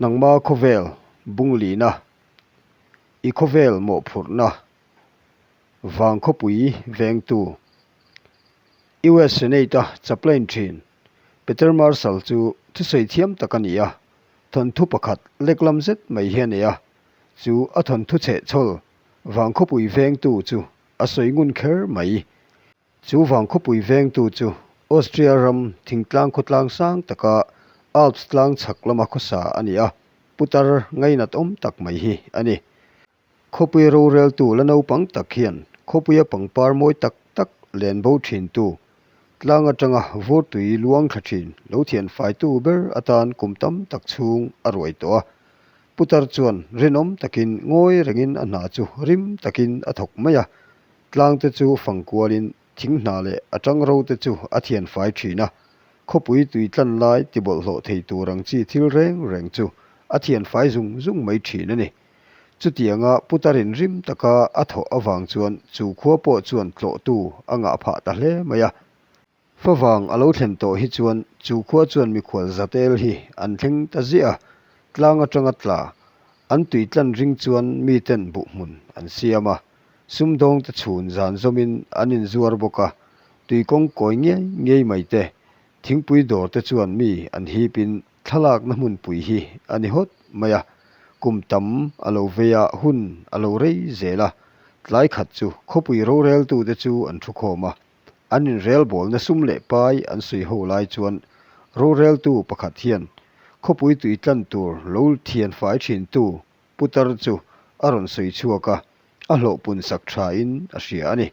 Nangma khawvel bunglina, i khawvel mawhphurhna, vang khawpui vengtu, US Senate-a chaplain thin Peter Marshall chu thusawi thiam tak a ni a, thawnthu pakhat leklam zet mai hi a nei a, chu a thawnthu chhehchhawl vang khawpui vengtu chu a sawi ngun kher mai. Chu vangkhawpui vengtu chu Austria ram thingtlang khawtlang sang taka Alps tlang chhak lama khawsa a ni a, putar ngainat awm tak mai hi a ni. Khawpui roreltu la naupang tak hian khawpuia pangpar mawi tak tak len bo thintu, tlang atanga vur tui luang thla thin lo thian faitu ber atan kum tam tak chhung a ruai tawh a. Putar chuan rinawm takin ngawi rengin a hna chu rim takin a thawk mai a, Tlang te chu fang kualin thing hna leh a tang ro te chu a thian fai thin a, khawpui tui tlan lai ti bawlhhlawh thei tur ang chi thil reng reng chu a thian fai zung zung mai thin a ni. Chutianga putarin rim taka a thawh avang chuan chu khua pawh chuan tlawhtu a ngah phah ta hle mai a. Favang a lo thlen tawh hi chuan chu khua chuan mikhual zatel hi an thleng ta ziah a, tlang atanga tla an tui tlan ring chuan miten buh hmun an siam a, sumdawng te chhun zan zawmin an inzuar bawk a, tui kawng kawi ngei ngei mai te, thingpui dawr te chuan mi an hipin thlalakna hmunpui hi a ni hawt mai a, kum tam a lo vei a, hun a lo rei zel a, tlai khat chu khawpui roreltute chu an thukhawm a. An inrelbawlna sum leh pai an sawi ho lai chuan roreltu pakhat hian khawpui tui tlan tur lo thian fai thintu putar chu a rawn sawi chhuak a, a hlawhpun sak thain a hria a ni.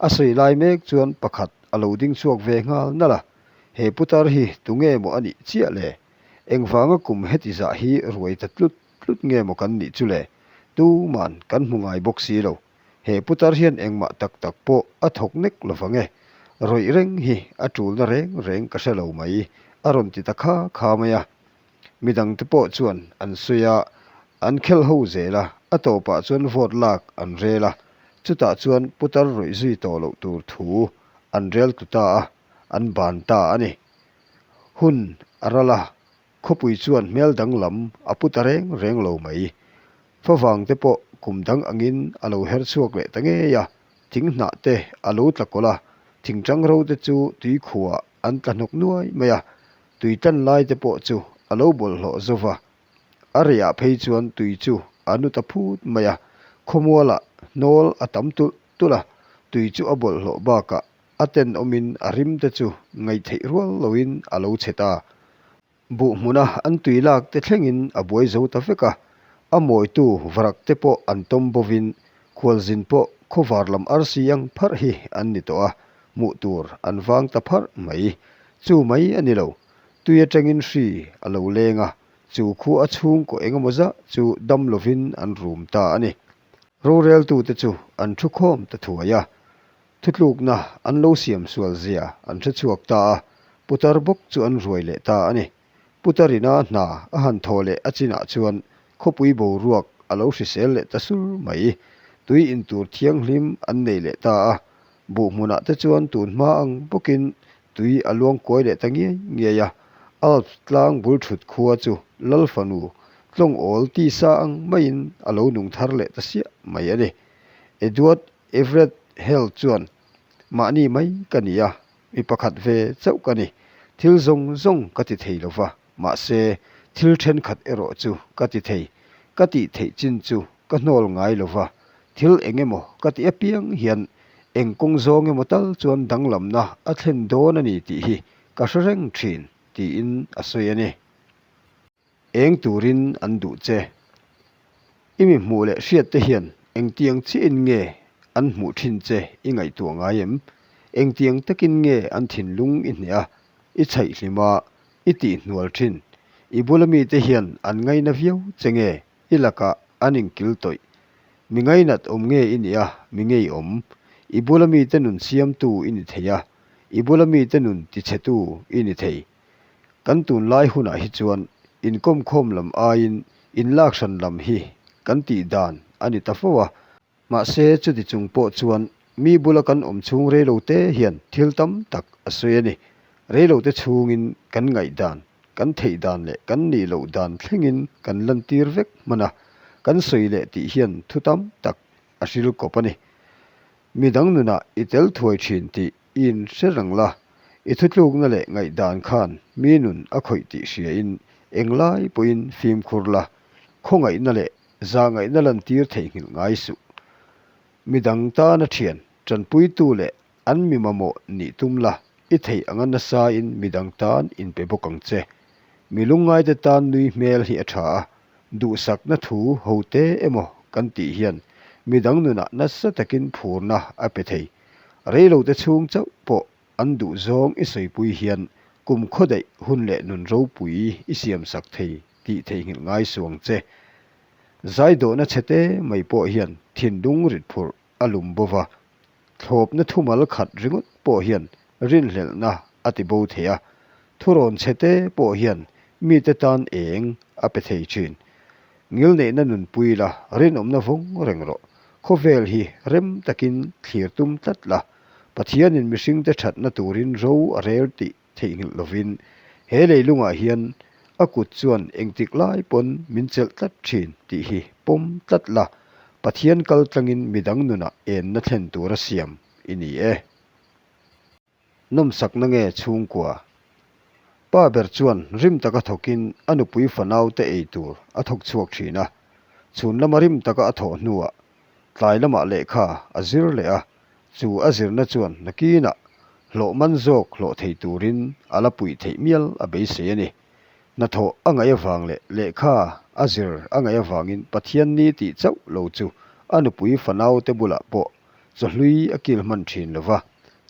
A sawi lai mek chuan pakhat a lo ding chhuak ve nghal nalh a, He putar hi tunge maw a nih chiah le? Engvanga kum heti zah hi ruai ta tlut tlut nge maw kan nih chu le? Tuman kan hmu ngai bawk si lo. He putar hian engmah tak tak pawh a thawk nek lo vang e. Rawih reng hi a tulna reng reng ka hre lo mai, a rawn ti ta kha kha mai a. Midangte pawh chuan an sawi a, an khelh ho zel a, a tawpah chuan vote lak an rel a, chutah chuan putar rawih zui tawh loh tur thu an rel tlu ta a, an ban ta a ni. Hun a ral a, Khawpui chuan hmel danglam a pu ta reng reng lo mai. Favang te pawh kum dang angin a lo her chhuak leh ta ngei a, thing hnah te a lo tla kawlh a, thing tang ro te chu tui khuah an tla hnawk nuai mai a, tui tlan lai te pawh chu a lo bawlhhlawh zo va. A rehah phei chuan tui chu a nu ta phut mai a, khawmualah hnawl a tam tulh tulh a, tui chu a bawlhhlawh bakah A tenawmin a rim te chu ngaihtheih rual loin a lo chhe ta. Buh hmuna an tui lak te thlengin a buai zo ta vek a, a mawitu varak te pawh an tawm bovin khualzin pawh khawvar lam arsi ang pharh hi an ni tawh a, hmuh tur an vang ta pharh mai. Chu mai a ni lo, tui atangin hri a lo leng a, chu khu a chhungkaw engemaw zah chu dam lovin an rum ta a ni. Roreltute chu an thu khawm ta thuai a, Thutlukna an lo siam sual zia an hre chhuak ta a, putar bawk chu an ruai leh ta a ni. Putarina hna a han thaw leh a chinah chuan khawpui boruak a lo hrisel leh ta sur mai. Tui in tur thianghlim an nei leh ta a, buh hmunah te chuan tun hma ang bawkin tui a luang kuai leh ta ngiai ngiai a. Alps tlang bul thut khua chu Lal fanu tlawngawl tisa ang maiin a lo nung thar leh ta siah mai a ni. Edward Everett Hale chuan, Mahni mai ka ni a, mi pakhat ve chauh ka ni. Thil zawng zawng ka ti thei lo va, mahse, thil thenkhat erawh chu ka ti thei. Ka tih theih chin chu ka hnawl ngai lo va, thil eng emaw ka ti apiang hian eng kawng zawng emaw tal chuan danglamna a thlen dawn a ni tih hi ka hre reng thin, tiin a sawi a ni. Eng turin an duh che? I mi hmuh leh hriat te hian engtiang chiahin nge an hmuh thin che i ngaihtuah ngai em? Engtiang takin nge an thinlung i hneh a, i chhaihhlim a, i tihhnual thin? I bula mite hian an ngaina viau che nge i lakah an inkil tawih? Mi ngainat awm nge i nih a, mi ngei awm? I bula mite nun siamtu i ni thei a, i bula mite nun tichhetu i ni thei. Kan tunlai hunah hi chuan inkawmkhawm lam aiin inlak hran lam hi kan tih dan a ni ta fo a. Mahse chuti chung pawh chuan mi bula kan awm chhung reilote hian thil tam tak a sawi a ni. Reilote chhungin kan ngaihdan, kan theih dan leh kan nih loh dan thlengin kan lantir vek hman a, kan sawi leh tih hian thu tam tak a hril kawp a ni. Mi dang nunah i tel thuai thin tih i inhre reng la, i thutlukna leh ngaihdan khan mi nun a khawih tih hriain englai pawhin fimkhur la, khawngaihna leh zahngaihna lantir theihnghilh ngai suh. Mi dang tana thian, tanpuitu leh an mi mamawh nih tum la, i theih anga nasain mi dang tan inpe bawk ang che. Mi lungngaite tan nui hmel hi a tha a, duhsakna thu hote emaw kan tih hian mi dang nunah nasa takin phurna a pe thei. Reilote chhung chauh pawh an duhzawng i sawipui hian kum khawdaih hun leh nun ropui i siamsak thei tih theihnghilh ngai suang che. Zaidawhna chhete mai pawh hian thinlung rit phurh a lum bo va, thlawpna thumal khat ringawt pawh hian rinhlelhna a ti bo thei a, thurawn chhete pawh hian mite tan eng a pe thei thin. Ngilneihna nunpui la, rinawmna vawng reng rawh. Khawvel hi rem takin thlir tum tlat la, Pathianin mihringte thatna turin ro a rel tih theihnghilh lovin he leilungah hian a kut chuan engtik lai pawn min chelh tlat thin tih hi pawm tlat la, Pathian kal tlangin midang nunah enna thlen tura siam i ni e. Nawmsakna nge chhungkua? Pa ber chuan rim taka thawkin a nupui fanaute ei tur a thawk chhuak thin a, chhun lama rim taka a thawh hnuah tlai lamah lehkha a zir leh a, Chu a zirna chuan nakinah hlawh man zawk hlawh thei turin a la puih theih mial a beisei a ni. Hnathawh a ngaih avang leh lehkha a zir a ngaih avangin Pathian ni tih chauh lo chu a nupui fanaute bulah pawh chawhlui a kil hman thin lo va,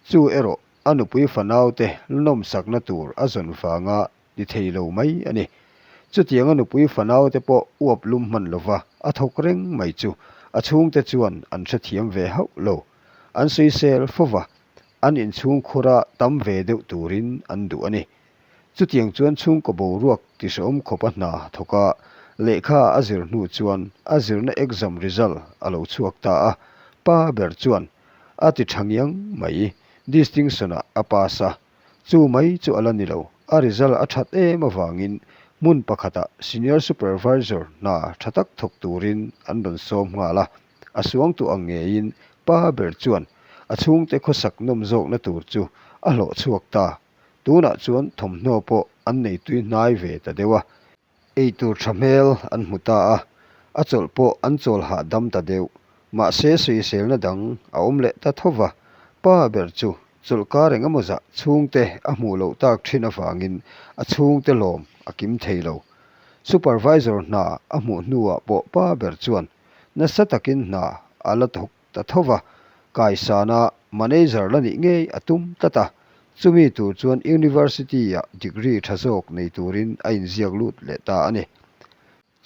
chu erawh a nupui fanaute lnawmsakna tur a zawn vanga ti thei lo mai a ni. Chutianga nupui fanaute pawh uap lum hman lova a thawk reng mai chu a chhungte chuan an hrethiam ve hauh lo. An sawisel fo va, an inchhung khura tam ve deuh turin an duh a ni. Chutiang chuan chhungkaw boruak tihrehawm khawp a hna thawk a, lehkha a zir hnu chuan a zirna exam result a lo chhuak ta a, pa ber chuan a ti tha ngiang mai, distinction-ah a pass a. Chu mai chu a la ni lo, a result a that em avangin hmun pakhatah Senior Supervisor hna tha tak thawk turin an rawn sawm nghal a, a suangtu ang ngeiin pa ber chuan a chhungte khawsak nawm zawkna tur chu a hlawh chhuak ta. Tunah chuan thawmhnaw pawh an nei tui hnai ve ta deuh a. Eitur tha hmel an hmu ta a, a chawlh pawh an chawl hahdam ta deuh. Mahse sawiselna dang a awm leh ta tho va, pa ber chu chawlhkar eng emaw zah chhungte a hmuh loh tak thin avangin a chhungte lawm a kim thei lo. Supervisor hna a hmuh hnuah pawh pa ber chuan nasa takin hna a la thawk ta tho va, kaisana manager la nih ngei a tum tlat a, chumi tur chuan University-ah degree tha zawk nei turin a inziak lut leh ta a ni.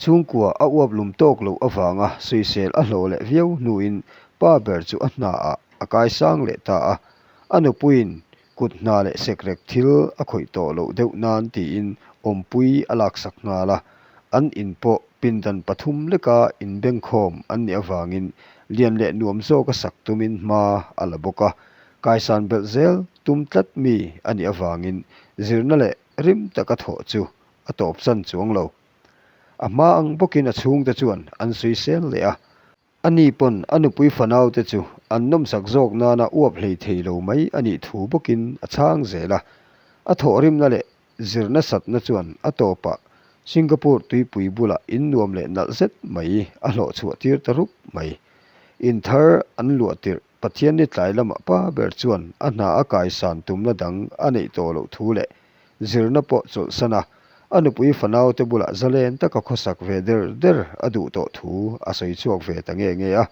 Chhungkua a uap lum tawk loh avanga sawisel a hlawh leh viau hnuin pa ber chu a hnaah a kaisang leh ta a, a nupuiin kut hna leh sekrek thil a khawih tawh loh deuh nan tiin awmpui a laksak nghal a, an in pawh pindan pathum leka inbengkhawm an nih avangin lian leh nuam zawka sak tumin hma a la bawk a, kaisan belh zel tum tlat mi a nih avangin zirna leh rim taka thawh chu a tawpsan chuang lo. A hma ang bawkin a chhungte chuan an sawisel leh a. A ni pawn a nupui fanaute chu an nawmsak zawk nana uap hlei thei lo mai a nih thu bawkin a chhang zel a. A thawhrimna leh zirna satna chuan a tawpah Singapore tuipui bulah in nuam leh nalh zet mai a hlawh chhuah tir ta rup mai. In thar an luah tirh Pathianni tlai lamah pa ber chuan a hna a kaisan tumna dang a neih tawh loh thu leh zirna pawh chawlhsan a, a nupui fanaute bulah zalen taka khawsak ve der der a duh tawh thu a sawi chhuak ve ta nge nge a.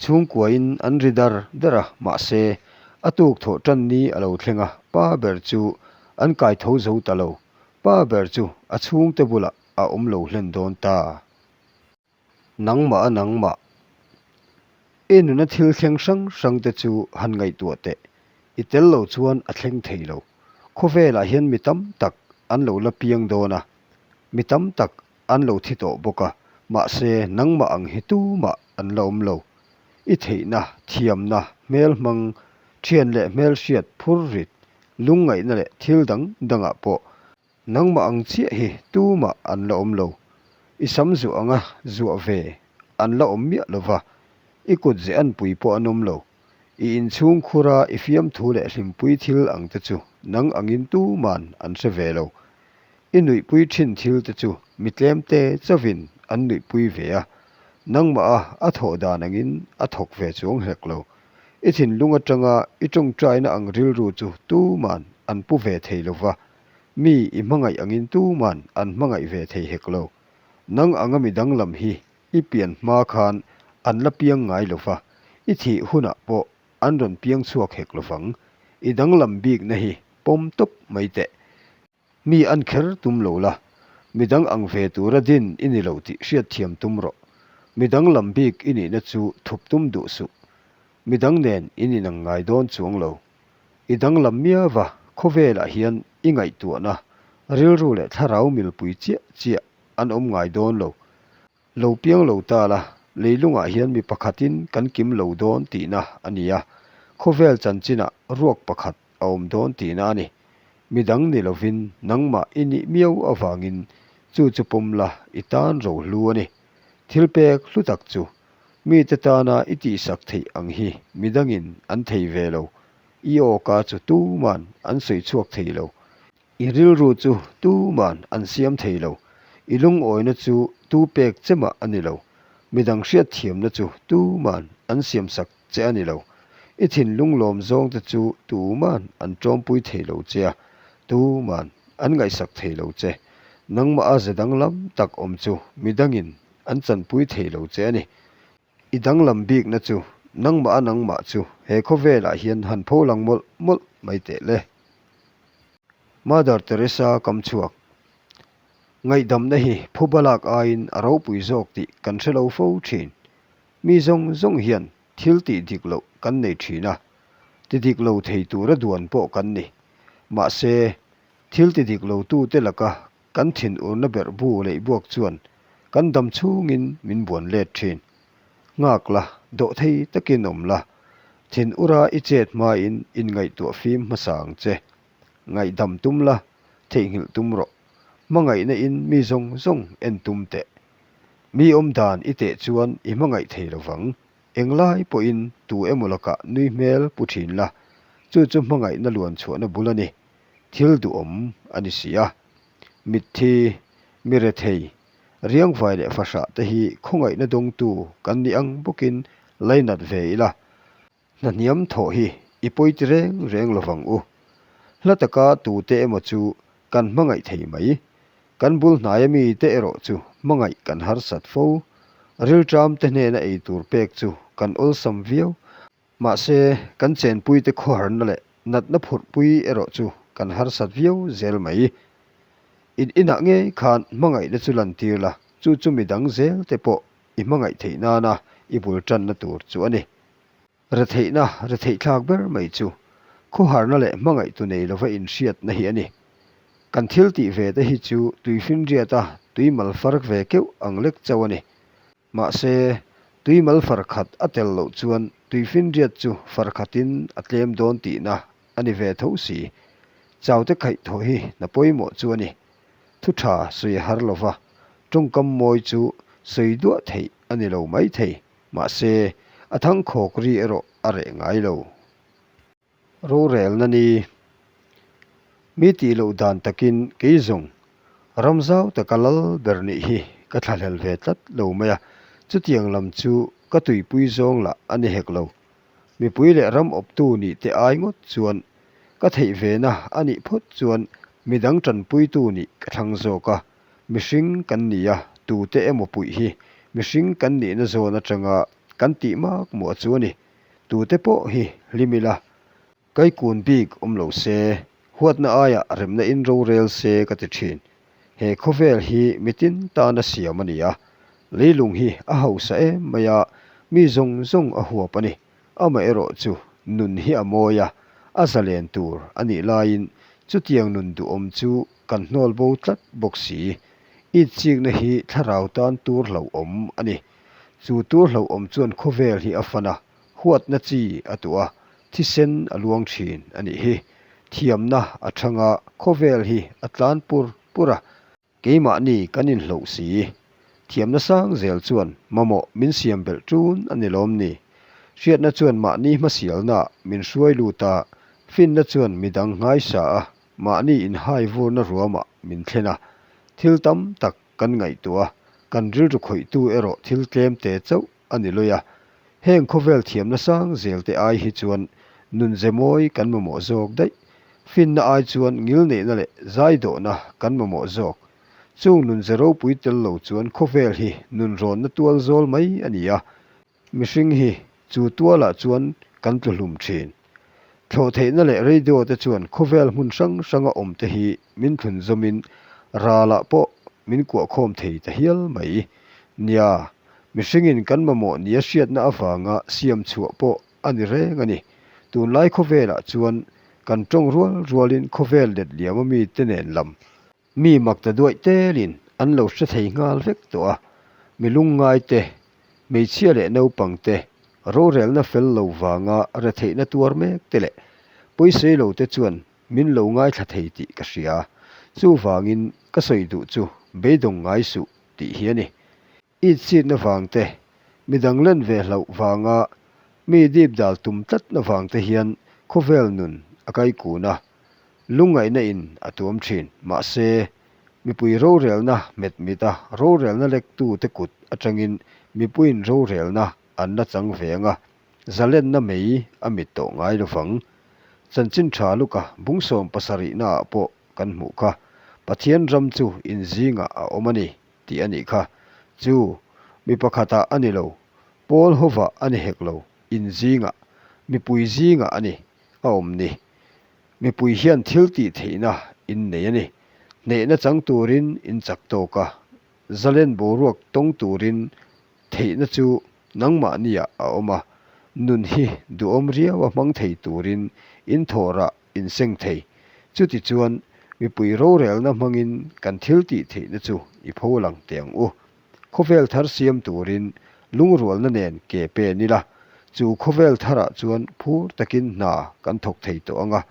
Chhungkuain an ri dar dar a, mahse, a tuk thawh tan ni a lo thleng a, pa ber chu an kai tho zo ta lo. Pa ber chu a chhungte bulah a awm lo hlen dawn ta. Nangmah a nangmah. I nuna thil thleng hrang hrang te chu han ngaihtuah teh. I tel lo chuan a thleng thei lo. Khawvelah hian mi tam tak an lo la piang dawn a, mi tam tak an lo thi tawh bawk a, mahse nangmah ang hi tumah an la awm lo. I theihna, thiamna, hmelhmang, thian leh hmelhriat, phurrit, lungngaihna leh thil dang dangah pawh. Nangmah ang chiah hi tumah an la awm lo. I sam zuah anga zuah ve an la awm miah lo va, i kut ze anpui pawh an awm lo. I inchhung khura i fiamthu leh hlimpui thil ang te chu nang angin tuman an hre ve lo. I nuihpui thin thil te chu mi tlemte chauhin an nuihpui ve a, nangmah a a thawh dan angin a thawk ve chuang hlek lo. I thinlung atanga i tawngtaina ang rilru chu tuman an pu ve thei lo va, mi i hmangaih angin tuman an hmangaih ve thei hek lo. Nang anga mi danglam hi i pian hma khan an la piang ngai lo va, i thih hunah pawh an rawn piang chhuak hek lo vang. I danglam bikna hi pawm tawp mai teh. Mi an kher tum lo la, mi dang ang ve tura din i ni lo tih hriatthiam tum rawh. Mi danglam bik i nihna chu thup tum duh suh. Mi dang nen in inang ngai dawn chuang lo. I danglam miava khawvelah hian i ngaihtuahna, rilru leh thlarau milpui chiah chiah an awm ngai dawn lo. Lo piang lo ta la, leilungah hian mi pakhatin kan kim lo dawn tihna a ni a, khawvel chanchinah ruak pakhat a awm dawn tihna a ni. Mi dang ni lovin nangmah i nih miau avangin chu chu pawm la i tan rohlu a ni. Thil pek hlu tak chu mite tana i tihsak theih ang hi mi dangin an thei ve lo. I awka chu tuman an sawi chhuak thei lo. I rilru chu tuman an siam thei lo. I lungawina chu tu pek che mah a ni lo. Midang hriatthiamna chu tuman an siamsak che a ni lo. I thinlung lawm zawngte chu tuman an tawmpui thei lo che a, tuman an ngaihsak thei lo che. Nangmah a ze danglam tak awm chu midangin an chanpui thei lo che a ni. I danglam bikna chu nangmah a nangmah chu he khawvelah hian han pho lang mawlh mawlh mai teh le. Mother Teresa kam chhuak. Ngaihdamna hi phuba lak aiin a ropui zawk tih kan hre lo fo thin. Mi zawng zawng hian thil tih dik loh kan nei thin a, ti dik lo thei tura duan pawh kan ni. Mahse, thil ti dik lo tute laka Kan thinurna berh bu leih buak chuan kan dam chhungin min buan let thin. Nghak la, dawh thei takin awm la, thinura i chet hmain inngaihtuah fim hmasa ang che. Ngaihdam tum la, theihnghilh tum rawh. Hmangaihna in mi zawng zawng en tum teh. Mi awm dan i teh chuan i hmangaih thei lovang. Englai pawhin tu emaw lakah nui hmel pu thin la, chu chu hmangaihna luan chhuahna bul a ni. Thil duhawm a ni si a. Mitthi, mi rethei, riangvai leh fahrah te hi khawngaihna dawngtu kan nih ang bawkin lainat ve ila, hna hniam thawh hi i pawi ti reng reng lovang u. Hla taka tute emaw chu kan hmangaih thei mai. Kan bul hnaia mite erawh chu hmangaih kan harsat fo. Rilṭam te hnena ei tur pek chu kan awlsam viau. Mahse, kan chenpuite khawharna leh natna phurhpui erawh chu kan harsat viau zel mai. In inah ngei khan hmangaihna chu lantir la, chu chu midang zel te pawh i hmangaih theih nana i bul tanna tur chu a ni. Retheihna retheihthlak ber mai chu khawharna leh hmangaihtu nei lova inhriatna hi a ni. Kan thil tih ve te hi chu tuifinriata tui mal far ve keuh ang lek chauh a ni. Mahse, tui mal far khat a tel loh chuan tuifinriat chu far khatin a tlem dawn tihna a ni ve tho si. Chaute khaih thawh hi hna pawimawh chu a ni. Thu tha sawi a har lova, tawngkam mawi chu sawi duah theih a ni lo mai thei. Mahse, a thangkhawk ri erawh a reh ngai lo. Rorelna ni. Mi tih loh dan takin kei zawng ram zau taka lal ber nih hi ka thlahlel ve tlat lo mai a, chutiang lam chu ka tuipui zawng lah a ni hek lo. Mipui leh ram awptu nih te ai ngawt chuan ka theih vena a nih phawt chuan midang tanpuitu nih ka thlang zawk a, mihring kan ni a, tute emaw puih hi mihring kan nihna zawn atanga kan tih mak muah chu a ni. Tute pawh hi hlim ila, kaikun bik awm lo se, huatna aiah remna in rorel se ka ti thin. He khawvel hi mitin tana siam a ni a, leilung hi a hausa em mai a, mi zawng zawng a huap a ni. Amaherawh chu nun hi a mawi a, a zalen tur a nih laiin chutiang nun duhawm chu kan hnawl bo tlat bawk si. Itchikna hi thlarau tan tur hlauhawm a ni. Chu tur hlauhawm chuan khawvel hi a fan a, huatna chi a tuah a, thisen a luang thin a nih hi. Thiamna a thang a, khawvel hi a tlan pur pur a. Keimahni kan inhloh si. Thiamna sang zel chuan mamawh min siam belh ṭun a ni lawm ni? Hriatna chuan mahni hmasialnaah min hruai lut a, finna chuan midang nghaisa a, mahni inhai vurna ruamah min thlen a. Thil tam tak kan ngaihtuah a, kan rilru khawihtu erawh thil tlem te chauh a ni lawih a. Heng khawvel thiamna sang zel te ai hi chuan nunze mawi kan mamawh zawk daih. Finna ai chuan ngilneihna leh zaidawhna kan mamawh zawk. Chung nunze ropui tel lo chuan khawvel hi nunrawnna tual zawl mai a ni a. Mihring hi chu tualah chuan kan tlu hlum thin. Thlawh theihna leh radio te chuan khawvel hmun hrang hranga awm te hi min thlun zawmin ralah pawh min kuahkhawm thei ta hial mai. Nia, mihringin kan mamawh nia hriatna avanga siam chhuah pawh a ni reng a ni. Tunlai khawvelah chuan kan tawng rual rualin khawvel let liama mite nen lam Mi mak ta duaih telin an lo hre thei nghal vek tawh a, mi lungngai te, hmeichhia leh naupang te, rorelna fel lo vanga retheihna tuar mek te leh pawisei lo te chuan min lo ngaithla thei tih ka hria. Chuvangin ka sawi duh chu beidawng ngai suh tih hi a ni. Itchitna vang te, midang len ve hlauh vanga mi dip dal tum tlatna vang te hian khawvel nun a kai kun a, lungngaihna in a tuam thin. Mahse, mipui rorelna hmet mit a, rorelna lektu te kut atangin mipuiin rorelna an la chang ve ang a, zalenna mei a mit tawh ngai lovang. Chanchin tha luka bungsawm pasarihna ah pawh kan hmuh kha, Pathian ram chu in zingah a awm a ni. Tih a nih kha. Chu, mi pakhatah a ni lo, Paul hovah a ni hek lo, in zingah, mipui zingah a ni, a awm ni. Mipui hian thil tih theihna in nei a ni. Hnehna chang turin in chak tawk a, zalen boruak tawng turin theihna chu nangmahniah a awm a, nun hi duhawm riau a hmang thei turin in thawhrah inseng thei. Chutichuan, mipui rorelna hmangin kan thil tih theihna chu i pho lang teh ang u. Khawvel thar siam turin lungrualna nen ke pen ila, chu khawvel tharah chuan phur takin hna kan thawk thei tawh ang a.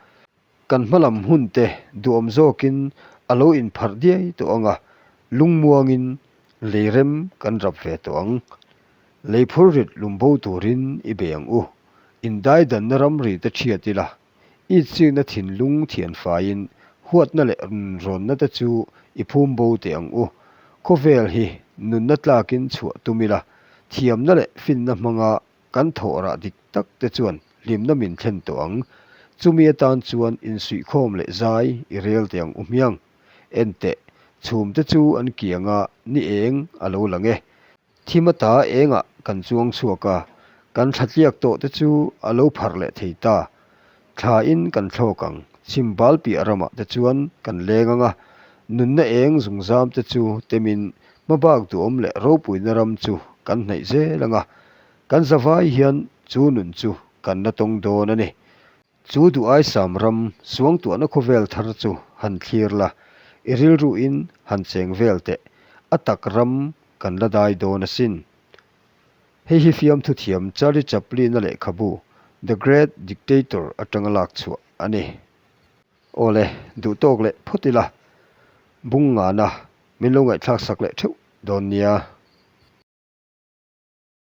Kan hmalam hun te duhawm zawkin a lo inpharh diai tawh ang a, lungmuangin leirem kan rap ve tawh ang. Lei phurrit lumbo turin i bei ang u. Indaidanna ramri te thiat ila, Itsikna thinlung thian faiin huatna leh rawnna te chu i phum bo teh ang u. Khawvel hi nunna tlakin chhuah tum ila, thiamna leh finna hmanga kan thawh rah dik tak te chuan hlimna min thlen tawh ang. Chumi atan chuan insuihkhawm leh zai i rel teh ang u hmiang. Enteh, chhum te chu an kiang a, ni eng a lo lang e. Thim ata engah kan chuang chhuak a, kan thlatliak tawh te chu a lo pharh leh thei ta. Thla in kan thlawk ang, chhim bal piah ramah te chuan kan leng ang a, nunna eng zungzam te chu temin hmabak duhawm leh ropuina ram chu kan hnaih zel ang a, kan zavai hian chu nun chu kan la tawng dawn a ni. Chu duhaisam ram suangtuahna khawvel thar chu han thlir la, i rilruin han cheng vel teh, a tak ram kan la dai dawn asin. Hei hi fiamthu thiam Charlie Chaplin-a lehkhabu The Great Dictator atanga lak chhuah a ni. Awle, duhtawk leh phawt ila, bung ngana min lo ngaihthlak sak leh theuh dawn nia.